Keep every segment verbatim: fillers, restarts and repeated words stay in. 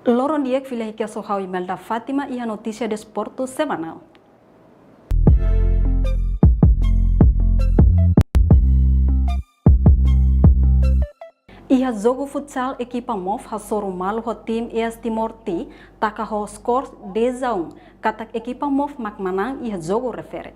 Loron di'ak, fila hikas ho ha'u Imelda Fátima iha notísia desportu semanál. Iha jogu futsal, ekipa MOF hasoru malu ho tim AS Timor T, taka ho skor dez a um, katak ekipa MOF mak manán iha jogu refere.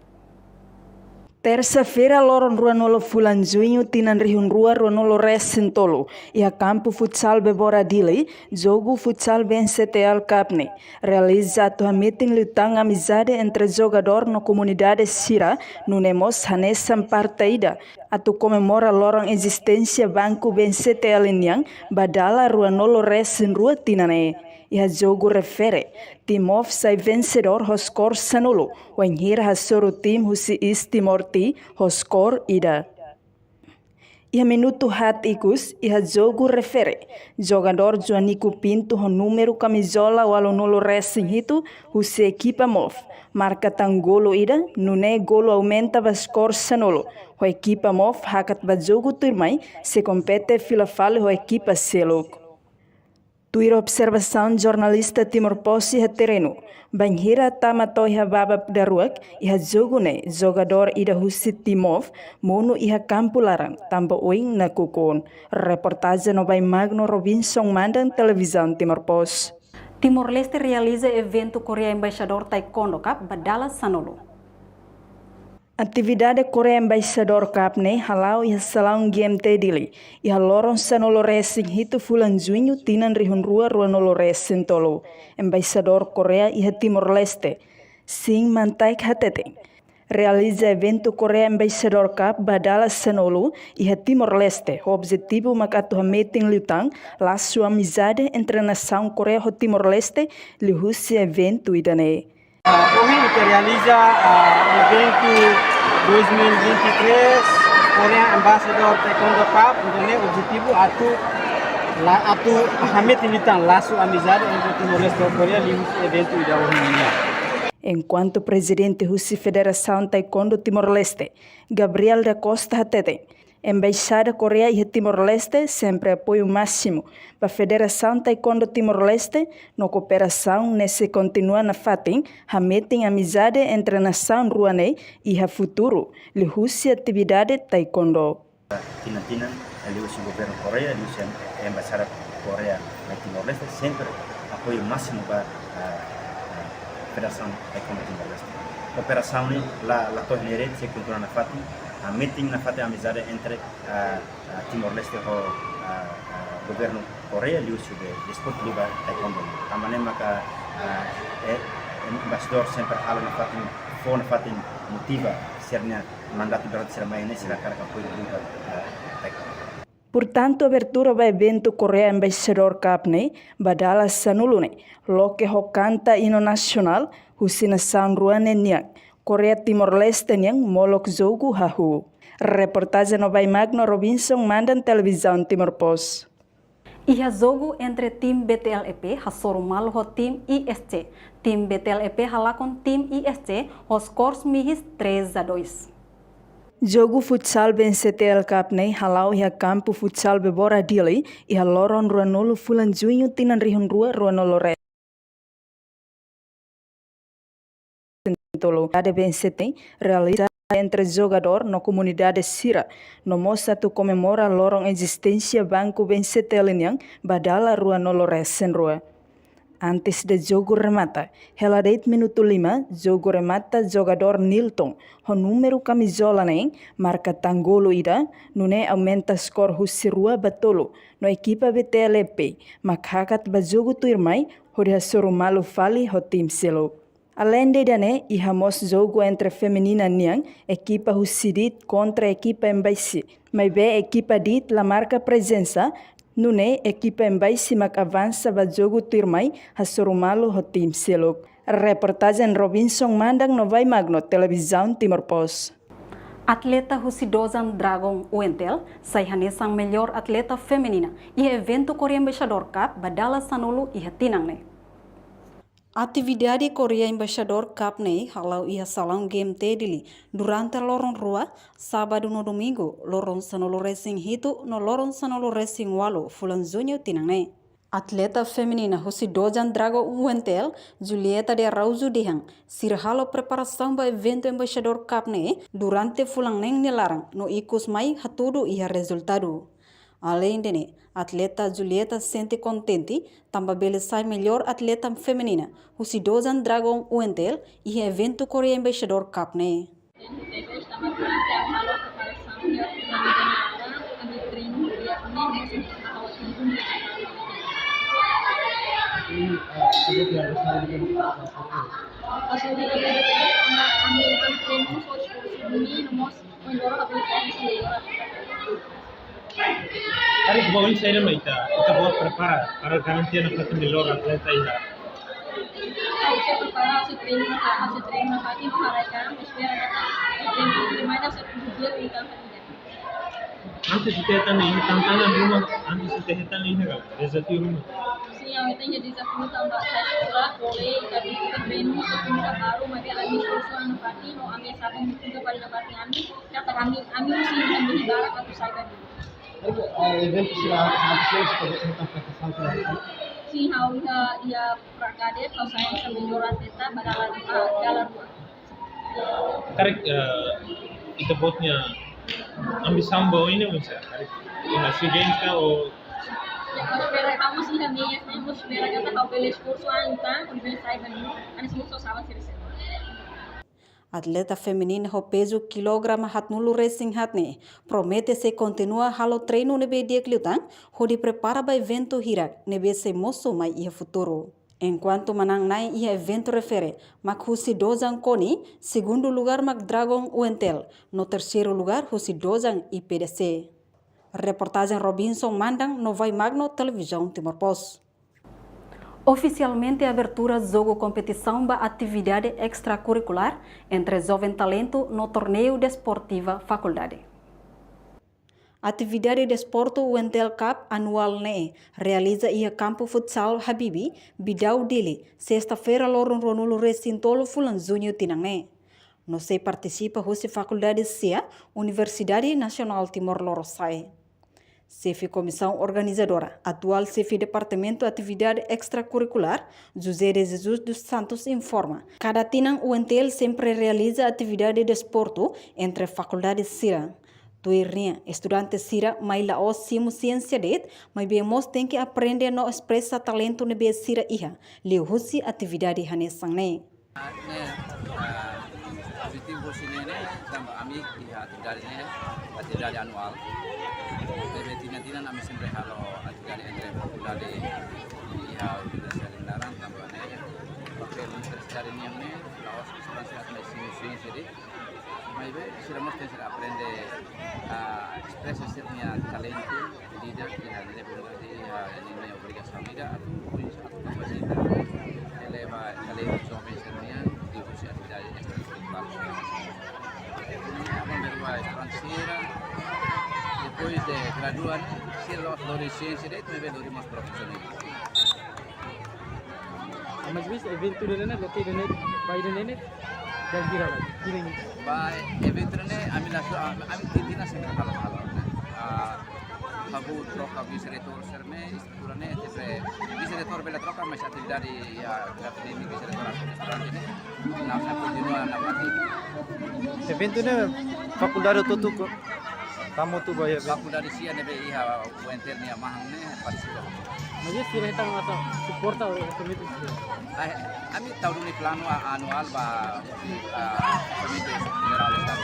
Tersa-feira, loron ruanulu fulan Juñu, tinan rihun rua ruanulu resin tolu, iha kampu futsal Bebora Dili, jogu futsal BNCTL Cup ne'e realiza atu hametin liután amizade entre jogadór no komunidade sira, nune'e mós hanesan parte ida atu komemora loron ezisténsia banku BNCTL nian ba dala ruanulu resin rua tinan ne'e. Iha jogu refere, tim MOF sai vensedór ho skor sanulu, wainhira hasoru tim husi AS Timor T ho skor ida. Iha minutu haat ikus, iha jogu refere, jogadór Joanico Pinto ho númeru kamizola ualunulu resin hitu husi ekipa MOF marka tan golu ida, nune'e golu aumenta ba skor sanulu, ho ekipa MOF hakat ba jogu tuirmai sei kompete fila fali ho ekipa seluk. Tuir observasaun jornalista Timor Post iha terrenu, bainhira tama to'o iha babak daruak, iha jogu ne'e jogadór ida husi tim MOF monu iha kampu laran, tanba oin nakukun. Reportajen no bai Magno Robinson Mandan, Televizaun Timor Post. Timor-Leste realiza eventu Koreia Embaixadór Taekwondo Cup ba dala sanulu. Atividade Koreia Embaixadór Cup ne'e hala'o iha salaun GMT Dili, iha loron sanulu resin hitu fulan Juñu tinan rihun rua ruanulu resin tolu. Embaixadór Koreia iha Timor-Leste, Shin Man-taek hateten, realiza eventu Koreia Embaixadór Cup ba dala sanulu iha Timor-Leste, ho objetivu mak atu hametin liután lasu amizade entre nasaun Koreia ho Timor-Leste, liuhusi eventu ida-ne'e. Ah, ohin ita realiza, ah, eventu dois mil e vinte e três Korean Ambassador Taekwondo Cup, ida-ne'e objetivu atu la, atu hametin liután lasu amizade entre Timor-Leste ho Koreia liuhusi eventu ida ohin nian. Enkuantu Prezidente husi Federasaun Taekwondo Timor-Leste, Gabriel da Costa hateten, Embaixada Koreia iha Timor-Leste sempre apoiu másimu ba Federasaun Taekwondo Timor-Leste, no kooperasaun ne'e sei kontinua nafatin, hametin amizade entre nasaun rua ne'e iha futuru, liuhusi atividade taekwondo. Tinan-tinan, liuhusi governu Koreia, liuhusi Embaixada Koreia iha Timor-Leste, sempre apoiu másimu ba, ah, ah, Federasaun Taekwondo Timor-Leste. Kooperasaun ne'e la, la to'o iha ne'e de'it, sei kontinua nafatin, hametin nafatin amizade entre, ah, ah, Timor-Leste ho, ah, ah, governu Koreia liuhusi desportu liu ba taekwondo. Tanba ne'e maka, ah, eh, embaixadór sempre halo nafatin, fó nafatin motiva sira-nia mandatu durante sira mai ne'e, sira hakarak apoiu liu ba, ah, taekwondo. Portantu, abertura ba eventu Koreia Embaixadór Cup ne'e ba dala sanulu ne'e loke ho kanta inu nasionál husi nasaun rua ne'e nian, Koreia Timor-Leste nian molok jogu hahú. Reportajen no bai Magno Robinson Mandan, Televizaun Timor Post. Iha jogu entre tim BTLEP hasoru malu ho tim ISC. Tim BTLEP halakon tim ISC ho skor mihis três a dois. Jogu futsal BNCTL Cup ne'e hala'o iha kampu futsal Bebora Dili, iha loron ruanulu fulan Juñu tinan rihun rua ruanulu resin tolu. Atividade BNCTL realiza entre jogadór no komunidade sira, no mós atu komemora loron ezisténsia banku BNCTL nian ba dala ruanulu resin rua. Antes de jogu remata, hela de'it minutu lima, jogu remata jogadór Nilton ho númeru kamizola neen marka tan golu ida, nune'e aumenta skor husi rua ba tolu, no ekipa BTLEP mak hakat ba jogu tuirmai hodi hasoru malu fali ho tim seluk. Aleinde ida-ne'e, iha mós jogu entre feminina nian, ekipa husi DIT kontra ekipa Embaixi. Maibé ekipa DIT la marka prezensa, nune'e ekipa Embaixi mak avansa ba jogu tuirmai hasoru malu ho tim seluk. Reportajen Robinson Mandan no bai Magno, Televizaun Timor Post. Atleta husi Dozan Dragon UNTL sai hanesan mellór atleta feminina iha eventu Koreia Embaixadór Cup ba dala sanulu iha tinan ne'e. Atividade Koreia Embaixadór Cup ne'e hala'o iha salaun G M T Dili durante loron rua, sábadu no domingu, loron sanulu-resin-hitu no loron sanulu-resin-ualu fulan Juñu tinan ne'e. Atleta feminina husi Dojang Dragon U N T L, Julieta de Araújo dehan, sira halo preparasaun ba eventu Embaixadór Cup ne'e durante fulan neen nia laran no ikus mai hatudu iha rezultadu. Aleinde ne'e, atleta Julieta sente kontente tanba bele sai mellór atleta feminina husi Dojang Dragon U N T L iha eventu Koreia Embaixadór Cup ne'e. Tenho feito hoje também durante a aula preparação e a finalidade na hora, a minha treino e a minha mesa de aula que não. Hoje em dia, a minha treino só esforço menino, mas melhorou a habilidade, melhorou. Karik ba oin saida mak ita, ita-boot prepara para garantia nafatin mellór atleta iha. Ha'u sei prepara, ha'u sei treinu, ha'u sei treinu nafatin para ita, espera katak treinu primeiru sei dia tentang. Antes ita hetan iha tantangan ruma, antes ita hetan iha ka, dezafiu ruma. Sin, ha'u hetan iha dezafiu tanba sai surat, boleh, tapi ita treinu, ita treinu baru, maibé ami esforsu nafatin, no ami sabar, buka para nafatin ami. Katak ami, ami husi, ami barak atu sai dari. Oke, eh, eventu sira antes, antes sira sudah bertemu tentang preparasaun sira. Sin, ha'u iha, iha prakadet, ha'u sai sa melhor atleta, ba dala, ah, dala rua. Karik, eh, ita-boot nia ambisaun ba oin ne'e, maksudnya, karik, iha SEA Games ka, ou? Ya, ha'u espera, ha'u mós iha meias, ha'u mós espera katak ha'u bele esforsu an ita, ha'u bele sai ba dulu, hanesan mós ha'u sabar sira-sira. Atleta feminina ho pezu kilograma haatnulu-resin-haat ne'e promete sei kontinua halo treinu ne'ebé di'ak liután, hodi prepara ba eventu hirak ne'ebé sei mosu mai iha futuru. Enkuantu manán-na'in iha eventu refere mak husi Dojang KONI, segundu lugár mak Dragon U N T L, no terseiru lugár husi Dojang I P D C. Reportajen Robinson Mandan, Novai Magno, Televizaun Timor Post. Ofisialmente abertura jogu kompetisaun ba atividade estrakurrikulár entre joven talentu no torneiu desportiva fakuldade. Atividade desportu U N T L Cup anuál ne'e realiza iha kampu futsal Habibie, Bidau Dili, sesta-feira loron ruanulu-resin-tolu fulan Juñu tinan ne'e. No sei partisipa husi fakuldade SEA, Universidade Nasionál Timor Lorosa'e. Xefe Komisaun Organizadora, atuál Xefe Departamentu Atividade Estrakurrikulár, José de Jesus dos Santos informa, kada tinan U N T L sempre realiza atividade desportu entre fakuldade sira. Tuir nia, estudante sira mai la'ós simu siénsia de'it, maibé mós tenke aprende no espresa talentu ne'ebé sira iha, liuhusi atividade hanesan ne'e. Ne'e, eh, objetivu husi ne'e ne'e, tanba ami iha atividade ne'e, atividade anuál. Ne'ebé tinan-tinan ami sempre halo atividade entre fakuldade iha universidade laran, tanba ne'e, papél universidade nian ne'e, la'ós estudante atu mai simu siénsia de'it. Maibé, sira mós tenke aprende, ah, espresa sira-nia talentu, ida, ida, ida, ida, ida, ida, obrigasaun ida, atu, atu kapasita, eleva talentu joven sira-nian, liuhusi atividade estrakurrikulár. Ne'e, aban-bainrua estudante sira, depois de gradua, sira la'ós lori siénsia de'it, maibé lori mós profisionál. Mas bis eventu ida-ne'e, loke ida-ne'e, ba ida-ne'e, dan kira lagi, kira ini. Ba eventu ne'e, ami la su, ami tinan-tinan sempre halo-halo. Ah, ha'u troka vice-reitór sira-ne'e, estrutura ne'e, sempre vice-reitór bele troka, mas atividade iha akademia vice-reitór atu estrutura ne'e, la sa kontinua nafatin. Eventu ne'e fakuldade hotu-hotu tama hotu ba iha. Fakuldade SEA ne'ebé iha U N T L nia mahon ne'e partisipa. Mas sira hetan masa suporta o komite sira. Ai, ami tau duni planu a-, anuál ba, ah, komite jenerál estadu.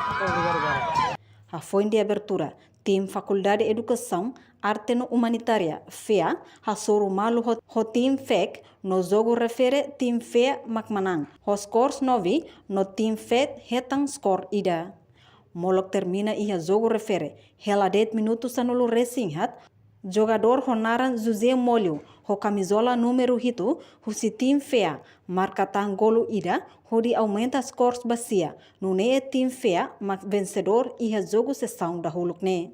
Entaun, obrigadu, obrigadu. Hafoin de abertura, tim Fakuldade Edukasaun, Arte no Umanitária, FEA, hasoru malu ho, ho tim FEC, no jogu refere tim FEA mak manán, ho skor nove, no tim FEC hetan skor ida. Molok termina iha jogu refere, hela de'it minutu sanulu-resin-haat, jogadór ho naran José Molho, ho kamizola númeru hitu, husi tim FEA, marka tan golu ida, hodi aumenta skor ba SEA, nune'e tim FEA mak vensedór iha jogu sesaun dahuluk ne'e.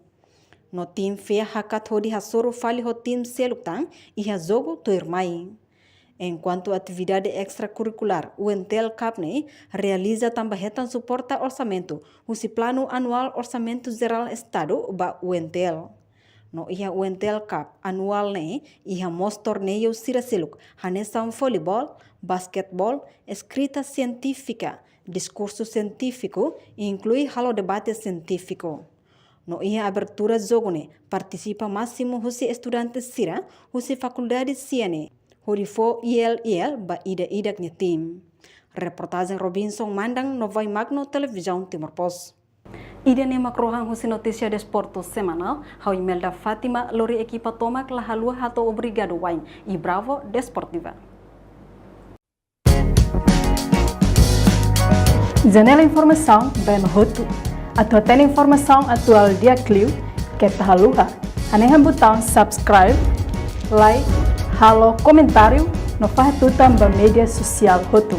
No tim FEA hakat hodi hasoru fali ho tim seluk tan iha jogu tuirmai. Enkuantu atividade estrakurrikulár U N T L Cup ne'e realiza tanba hetan suporta orsamentu husi Planu Anuál Orsamentu Jerál Estadu ba U N T L. No iha U N T L Cup anuál ne'e iha mós torneiu sira seluk, hanesan voleibol, basketeból, eskrita sientífika, diskursu sientífiku, inklui halo debate sientífiku. No iha abertura jogu ne'e partisipa másimu husi estudante sira husi fakuldade sia ne'e, hodi fó I L I L ba ida-idak nia tim. Reportajen Robinson Mandang no Vai Magno, Televizaun Timor Post. Ida-ne'e mak rohan husi notísia desportu semanál, ha'u Imelda Fátima, lori ekipa tomak la haluha hato'o obrigadu wa'in, i Bravo Desportiva. Janela informasaun ba ema hotu. Atu hatene informasaun atuál di'ak liu, keta haluha hanehan butaun subscribe, like, halo komentáriu no fahe tutan ba média sosiál hotu.